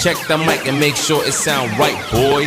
Check the mic and make sure it sound right, boys.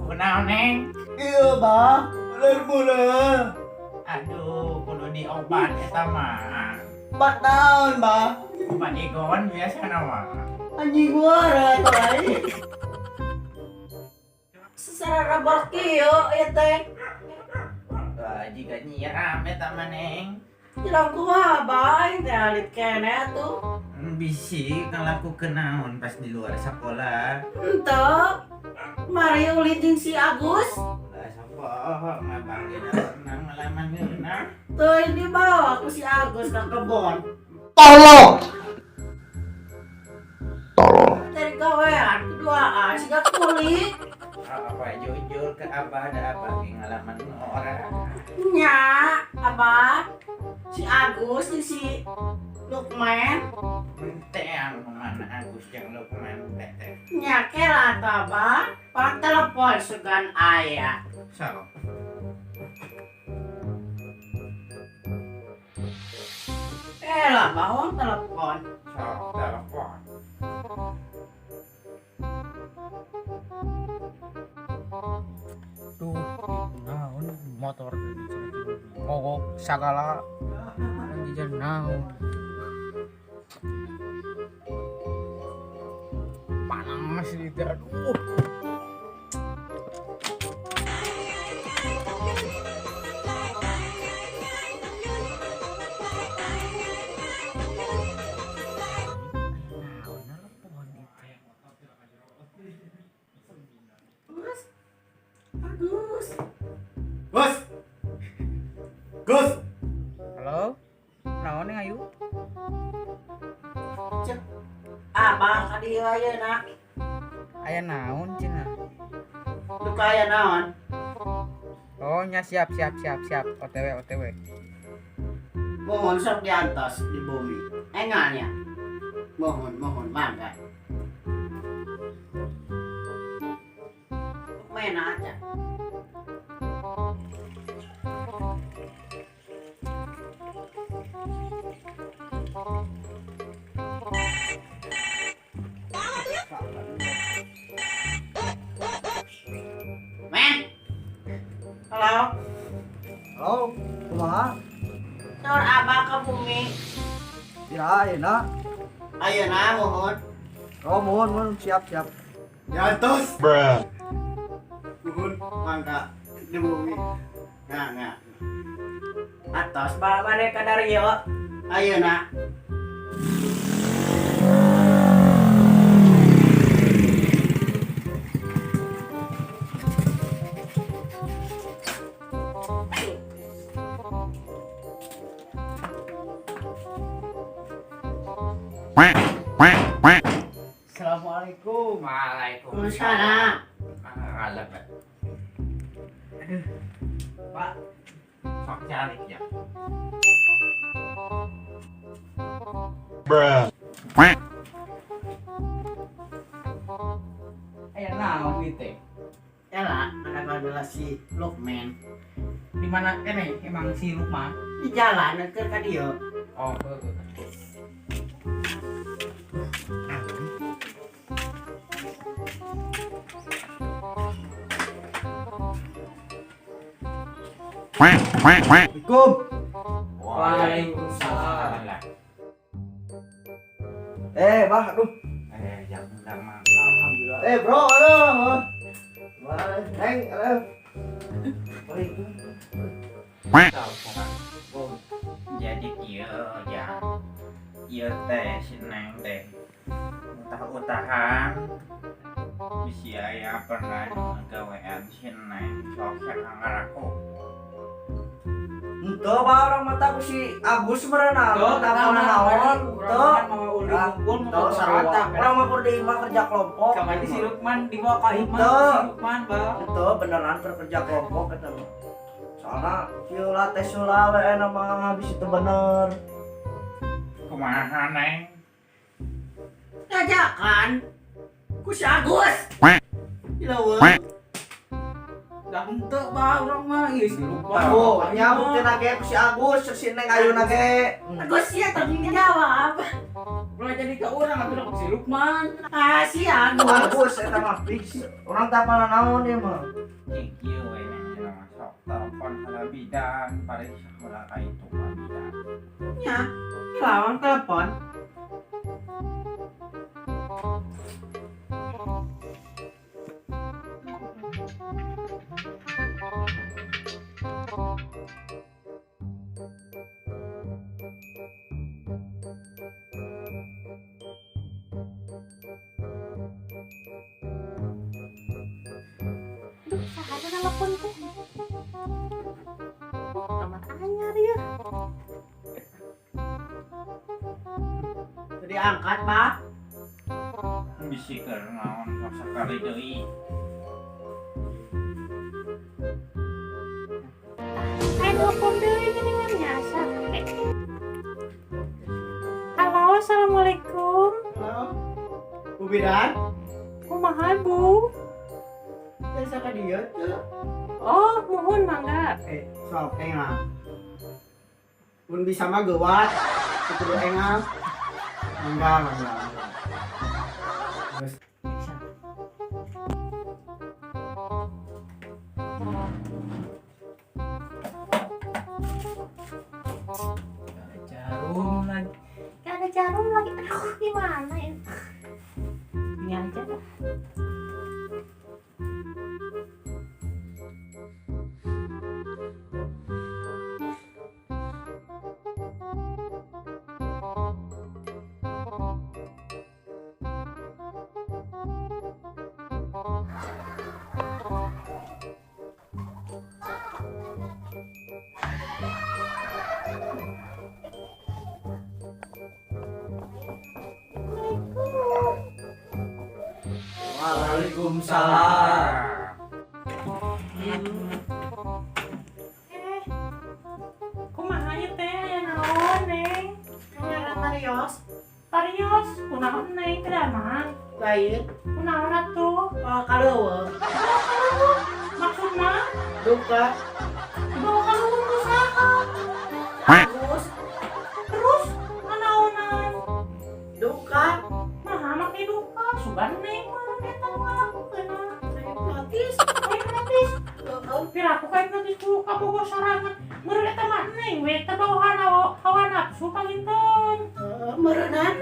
Kunaon, Neng? Iya, Bah. Buler-buler. Aduh, kudu diobat eta mah. Obat naon, Bah? Obat igon biasa mah. Anjing wara tai. Secara rabok kieu ieu teh. Wah, jika nyiram eta mah, Neng. Jelang kumaha bae teh alit keneh atuh. Bisi ngalakukeun naon pas di luar sekolah. Henteu. Mari ulin jeung si Agus. Lah sapa ngabang ge nang ngalaman geunah. Teuing dibawa ku si Agus ka kebon. Tolol. Tolol. Dari gawean keduaan siga kuli. Apa jujur ke abah ada abah ge ngalaman ngora. Nya, Abah. Si Agus jeung si Lukman. Teang mana Agus jeung Lukman teh teh. Nya kela atuh Abah. Pang telepon sugan aya. Sok. Lah bawang telepon. Sok telepon. Duh, naon motor mogok sagala anjir naon. Panas ini teh, aduh. Naon telepon itu. Agus. Agus. Gus. Gus. Halo? Naon nih ayu? Cek. Abah ka dieu ayeuna. Aya naon cenah? Duka aya naon? Oh nya siap siap siap siap OTW OTW. Mohon sok diantos di bumi. Engalnya. Mohon mohon mangga. Main aja. Men. Halo. Halo, kumaha? Saur abah ke bumi. Ya, ayeuna. Ayeuna mohon. Oh, mohon, mohon, siap, siap. Diantos. Bruh. Mohon mangga di bumi. Nah, nah. Atos bawa bade ka Dario. Ayeuna. Quack, quack, quack. Assalamualaikum. Waalaikumsalam. Waalaikumsalam. Alah, Pak. Sok calik ya. Bruh. Aya naon ieu teh? Ela, ada adalah si Lukman. Di mana keneh emang si Lukman? Di jalan keur ka dieu. Oh, heueuh. Assalamualaikum. Waalaikumsalam. Eh, Bah, aduh. Eh, jangan lama. Alhamdulillah. Eh, bro, aduh. Wah, Neng, aduh. Tahu. Jadi kieu ya. Ieu teh si Neng teh. Utah-utahan. Bisi aya pernah gawean si Neng sok ngaraku. Henteu, Bah, urang mah ku si Agus meureun Tuh, tak pernah naon. Henteu. Mau ulin unggul Henteu sarua. Urang mah kur di imah kerja kelompok. Kamari si Lukman dibawa ka imah Henteu. si Lukman, Bang. Henteu beneran keur kerja kelompok eta mah. Soalna kieu lah tes heula we mah habis itu bener. Kumaha Neng? Ngajakan ku si Agus. Di leuweung. Da henteu bah urang mah ieu si Lukman. Oh, nya buktina ge ku si Agus, si Neng ayeuna ge. Agus ya tanggung jawab. Ulah jadi ka urang atuh ku si Lukman. Ah, si Agus. Agus eta mah fix. Urang teu apal naon ieu mah. Kieu we Neng jelema sok telepon heula bidan pariksa heula ka itu ka bidan. Nya, lawan telepon. Duh, saha telepon teh? Nomor anyar ya. Tadi angkat, Pak. Bisi keur naon sok sakali deui. Ayo telepon deui geuningan nyasa. Halo, assalamualaikum. Halo. Bu Bidan. Kumaha, Bu? Biasa ka dieu teu? Oh, muhun mangga. Eh, sok engal. Mun bisa mah geuwat, teu kudu engal. Mangga, mangga. Terus Jarum lagi. Gak ada jarum lagi. Aduh, gimana ya? Ini aja dah. Waalaikumsalam. Eh, kumaha ieu teh aya naon, Neng? Ngaran Marios. Parios, kunaon Neng teu damang? Lain. Kunaon atuh? Oh, kaleuweung. Maksudna Duka. dibawa ka leuweung ku saha? Agus. Terus nanaonan? Duka. Maha make duka, sugan Neng mah eta nu ngalakukeunna. Hipnotis. Hipnotis. Heeh. Piraku ka hipnotis ku kabogoh sorangan. Meureun eta mah Neng we teh bawa hawa nafsu panginten. Heeh, meureunan.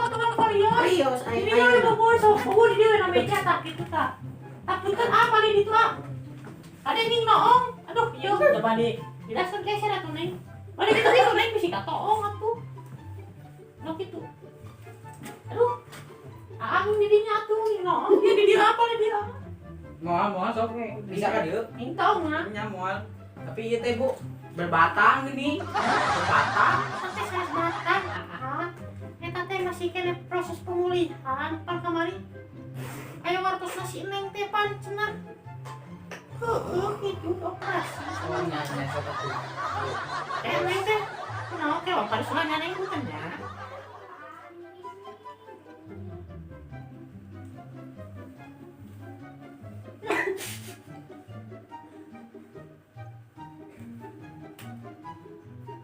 Tukang parios. Marios Ini dia we boboh sok boboh di dieu we na meja tak kitu tak. Takutkan apa di ditu ah. Ada yang noong. Aduh, ieu udah bade. Dilaskeun geser atuh Neng. Bade kitu kitu Neng bisi katoong atuh. No kitu. Aduh. Aang di dinya atuh noong. Dia di dieu apa di dieu? Moal moal sok bisa ka dieu. Entong mah. Nya moal. Tapi ieu teh Bu berbatang gini. Berbatang. Sampai sanes batang. Ah. Eta teh mah Masih kena proses pemulihan pan kamari. Ayo wartos nasi neng teh pan cenah. Heeh, gitu operasi. Oh, nya nya sok atuh. Eh, neng teh kunaon teh wah parisulannya neng bukan ya?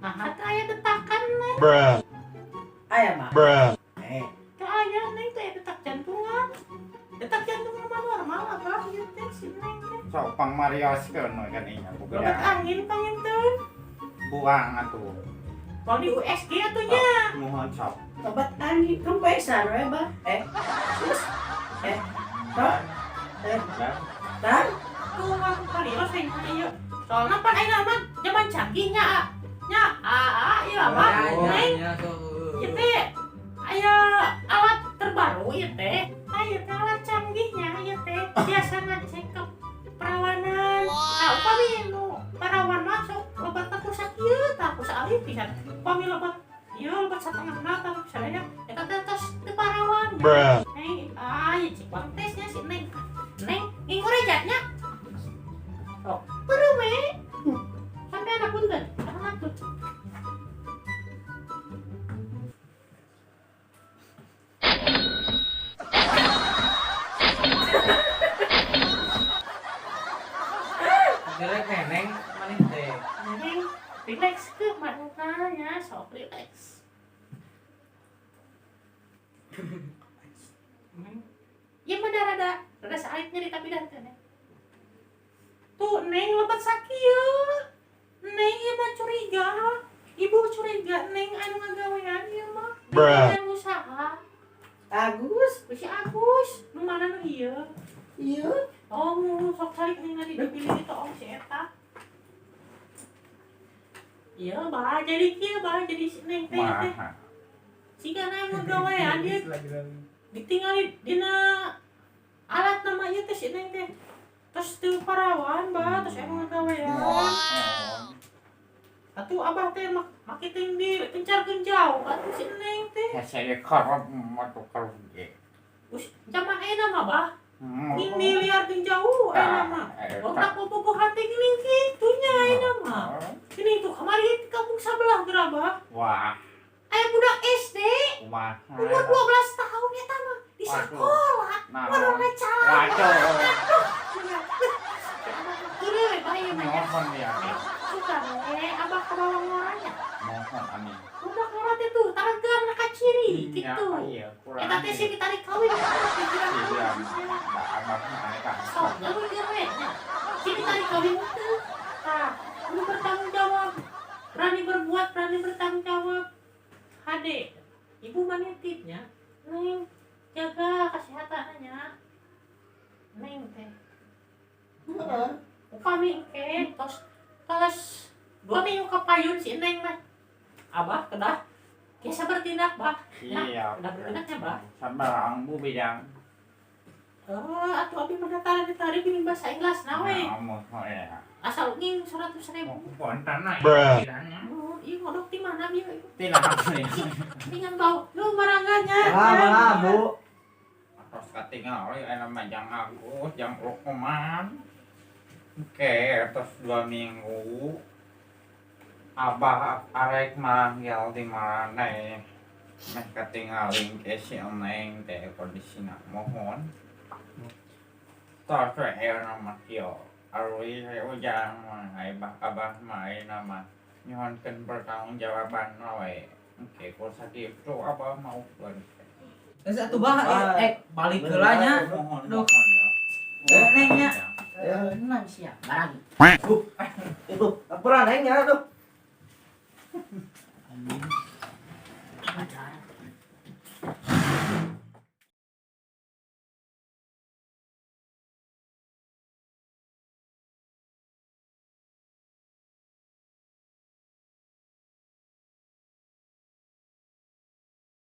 Nah, teh aya detakan neng. Aya mah. Bruh. Eh, Teh aya neng teh aya detak jantungan. Detak jantung mah normal apa ieu teh si neng teh. Sok pang marioskeun we kan inya Obat bukan. angin panginten. Buang atuh. Mau di USG atuh nya. Mohon sok. Obat angin kempesan we bah. Eh. Terus. Eh. Toh. Eh, Lah, tan. Tuh aku kali lo sing ieu. Soalna pan ayeuna mah zaman canggihnya a. Nya a a ieu apa? Nya Neng, nya sok. ieu teh aya alat terbaru ieu teh. Ieu teh alat canggihnya ieu teh biasa ngecek ke perawanan. Nah, upami nu parawan masuk lobat ku sakieu tah ku saalih pisan. Upami lobat ieu lobat satengahna tah misalnya eta teh tos teu parawan. Bruh. Neng, ah, ieu cik bang tesnya si Neng. Neng, ngingurejatnya. Oh, perlu we. Sampai anak punten, anak tuh. Jelek neneng maneh teh. Neng, relax ke maknanya, sok relax. Neng, ya mah rada rada saalit nyeri tapi dah teh, Neng. Tuh, Neng lebat sakieu. Neng ieu mah curiga. Ibu curiga Neng anu ngagawean ieu mah. Bruh. Neng usaha. Agus. Si Agus, nu mana nu ieu? Iya. Oh, nu sok calik ning nadi dipilih itu om si eta. Iya, bah jadi kieu bah jadi si Neng teh teh. Kumaha? Siga na emang gawean dia ditinggali dina alat namanya teh si Neng teh. Terus teu parawan bah, terus emang gawean. Mohon. Atuh abah teh marketing di kencarkeun jauh atuh si Neng teh. Hese karep mah tuh karuge. Us, zaman ayeuna mah bah, ning miliarkeun jauh ayeuna mah. Otak bobogoh hati geuning kitu nya ayeuna mah. Geuning tuh kamari di kampung sebelah gerabah. Wah, Aya budak SD kumaha? umur 12 tahun eta mah di Waduh. sekolah Nah, warna calana. Waduh. Aduh, we bah ieu mah nya. Mohon ya. Suka we abah kabawa ngoranya. Mohon amin. Budak ngora teh tuh taragan kaciri gitu. Iya, kurang. Eta teh sih ditarik kawin pikiran Iya, abah. abah mah kan. Sok, lalu dia we nya. Si ditarik kawin teh. Tah, kudu bertanggung jawab. Berani berbuat, berani bertanggung jawab. Hade, ibu mah nitipnya. Neng, jaga kesehatannya. Neng teh. Heeh. Upami engke tos tos 2 minggu kapayun si Neng mah. Abah kedah biasa bertindak, Bah. Iya. Udah bertindaknya, Bah. Sabarang bu bidang. Eh, atuh abi mah dataran ditarik ini bahasa Inggris na we. Nah, mohon ya. Asal nging 100.000. Kontan lah. Bruh. Oh, iya ngodok di mana bieu? Tidak. Tinggal bau. Lu marangganya. Ah, malah, Bu. Terus katingal ya nama jang aku, jang hukuman. Oke, terus 2 minggu. Abah arek manggil di mana? Meh katingalin ke si Neng teh kondisina mohon. Terus we nama kieu. Arwi ujang mah abah abah mah nama nyuhunkeun pertanggungjawaban we. Oke, kalau sakit itu abah mau Geus atuh bah, balik heula nya. Mohon, Duh. mohon ya. Eh, Neng nya. Ya. Enam siap, barang. Itu, laporan neng ya tuh. Anjing.